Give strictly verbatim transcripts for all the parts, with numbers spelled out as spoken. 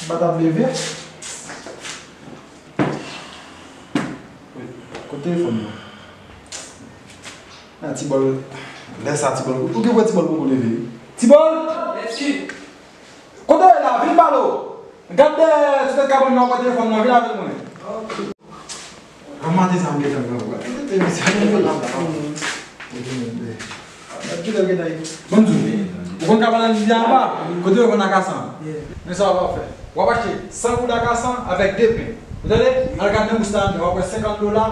M pa t ap leve. Kot telefòn nan? Ah, Tibòl, lè sa Tibòl, ou gen wè Tibòl poko leve wi. Tibòl! Mèsi. Kote w ye la? Vin pale w. Gad dèyè ti tèt kabann nan, wè telefòn nan, vin avè l mwen. An maten sa m gentan pran. Gade mesye, gade mesye. Ban m di w, ou konn ka pale ann di anba, kote yo konn akasan. Men sa w ap fè. W ap achte san goud akasan avèk de pen. Ou tande? Al gade nan bous la, w ap wè senkant dola.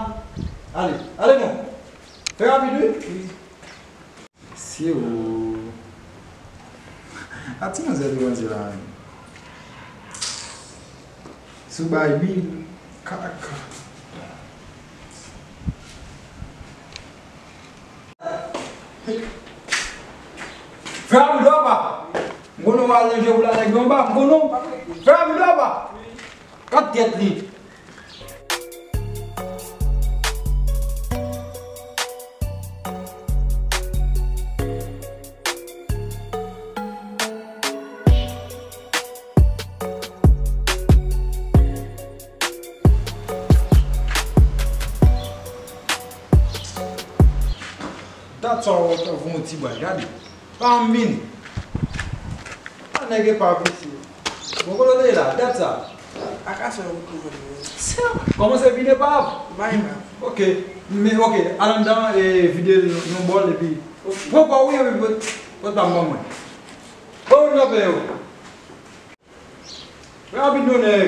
Ale, ale non. Fè rapid wi. Mesye o. A ti manzè tou manzè la menm. Si w bay mil, kaka. Fè rapid papa. M konnen w al nan je pou la nèg yo anba, m konnen w. Fè rapid papa. Kat tèt li. Dat sa w ap fè yon ti bway, gade. Pa janm vini. A nèg epav mesye. Bon, kote w te ye la? Dat sa. Akasan yo pou jwenn mwen. Sa, kòmanse vin epav. Bay la. Ok. Men, ok. Al anndan e vide yon bòl epi. Ok. Pran pa w wi, epi pot, pot pa m ban mwen. Bon, nou fè yo. Rapid non nèg.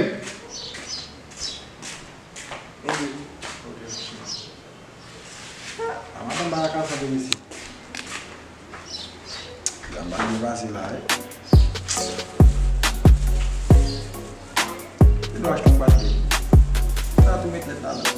A madanm ba la ka santi mesye. Madanm ba nou pase la wi. Li dwe achte yon batri. Sa tou met nèt ladan.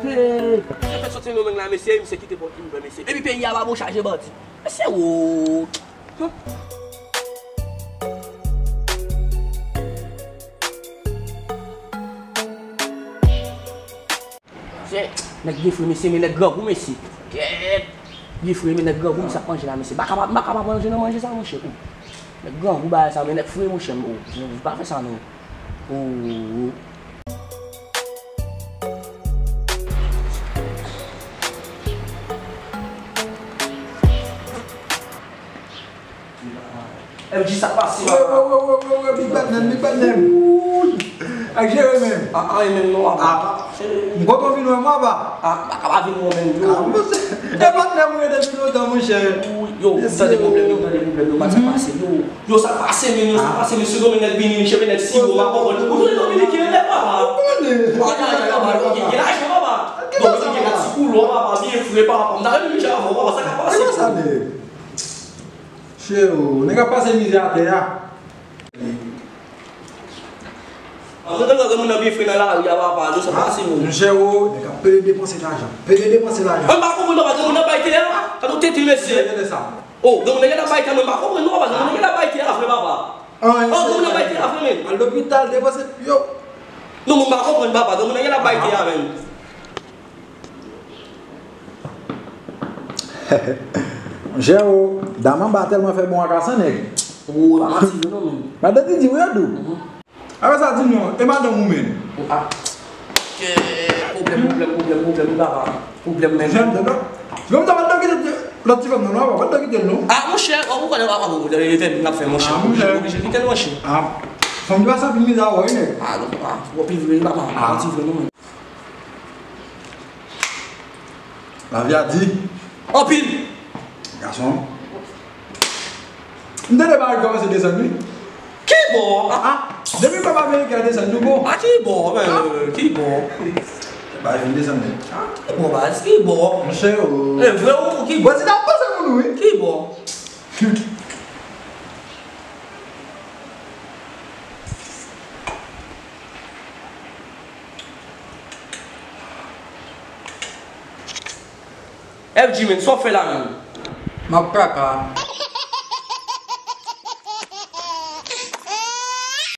Hey! Yo fè soti nan men la, mesye, misye kite pòt li ouvè, mesye. Epi peyi a pa bon, chaje bandi. Mesye, wo! Mesye, nèg byen fre, mesye, men nèg grangou, mesye. Kèt! Byen fre, men nèg grangou, misye ap manje la, mesye. M pa kapab, m pa kapab manje nan manje sa, monchè. Ou. Nèg grangou, bagay sa, men nèg fre, monchè. Ou. Ou pa fè sa, non. Ou. M J sa k pase, papa. Wi, wi, wi, wi, wi, big bad man, big bad man. Ak jere menm. A, a, menm non, papa. M kontan vin wè m, papa. A, m pa ka pa vin wè w, menm. A, monchè. E patnè m rete depi lontan, monchè. Yo, m tande pwoblèm, yo, m tande pwoblèm, yo, m pa sa k pase, yo. Yo, sa k pase, menm, yo, sa k pase, menm, se Dominik vini, li cheve nèg siwo, m pa konprann. Ou tounen Dominiken, nèt, papa. Ou konnen. Ay, ay, ay, papa, yo, gen, gen lajan, papa. Dominiken, nèg ti koulon, papa, byen fre, papa. M ta renmen manje avè w, papa, sa k ap pase? Chè o, nèg ap pase mizè atè a. An, granmoun nan byen fre nan lari a, papa, nou sa pase, moun. Monchè o, nèg ap pede depanse lajan. Pede depanse lajan. Mwen pa konprann, papa, granmoun nan bay tè a. Gade yon tete, mesye. Gade sa. O, granmoun nan gentan bay tè a, mwen pa konprann, non, papa, granmoun nan gentan bay tè a vre, papa. O, granmoun nan bay tè a vre, men. Al lopital, depanse, yo. Non, mwen pa konprann, papa, granmoun nan gentan bay tè a, men. Monchè o, dam anba tèlman fè bon ak asan nèg. O, pa manti vre non, men. Madan Didi, wi, yo dou. Apre sa, di non, e madanm ou menm? O, a. Ke pwoblèm, pwoblèm, pwoblèm, pwoblèm, wi, papa. Pwoblèm, men. Jèn, jèn, non. Jèn, sa pa t kite lòt ti fanm nan, non, papa, pa t kite l, non. A, monchè, o, ou konnen papa, bon, e fè m n ap fè, monchè. A, monchè. Oblije kite l, monchè. A, fanm ki pa santi mizè a, wi, nèg. A, non, papa, ou pi vre, wi, papa. A. Manti vre, non, men. Lavi a di. Anpil. Gason. M tande bagay kòmanse desann, wi. Ki bò? A, a. Depi pèp ameriken an desann, nou bon. A, ki bò, men, ki bò? Bagay vin desann nèt. A, ki bò, baz, ki bò? Monchè o. E vre ou, ki bò? Bandi t ap pase pou nou, wi. Ki bò? F G, men, sa w fè la menm? M ap kaka.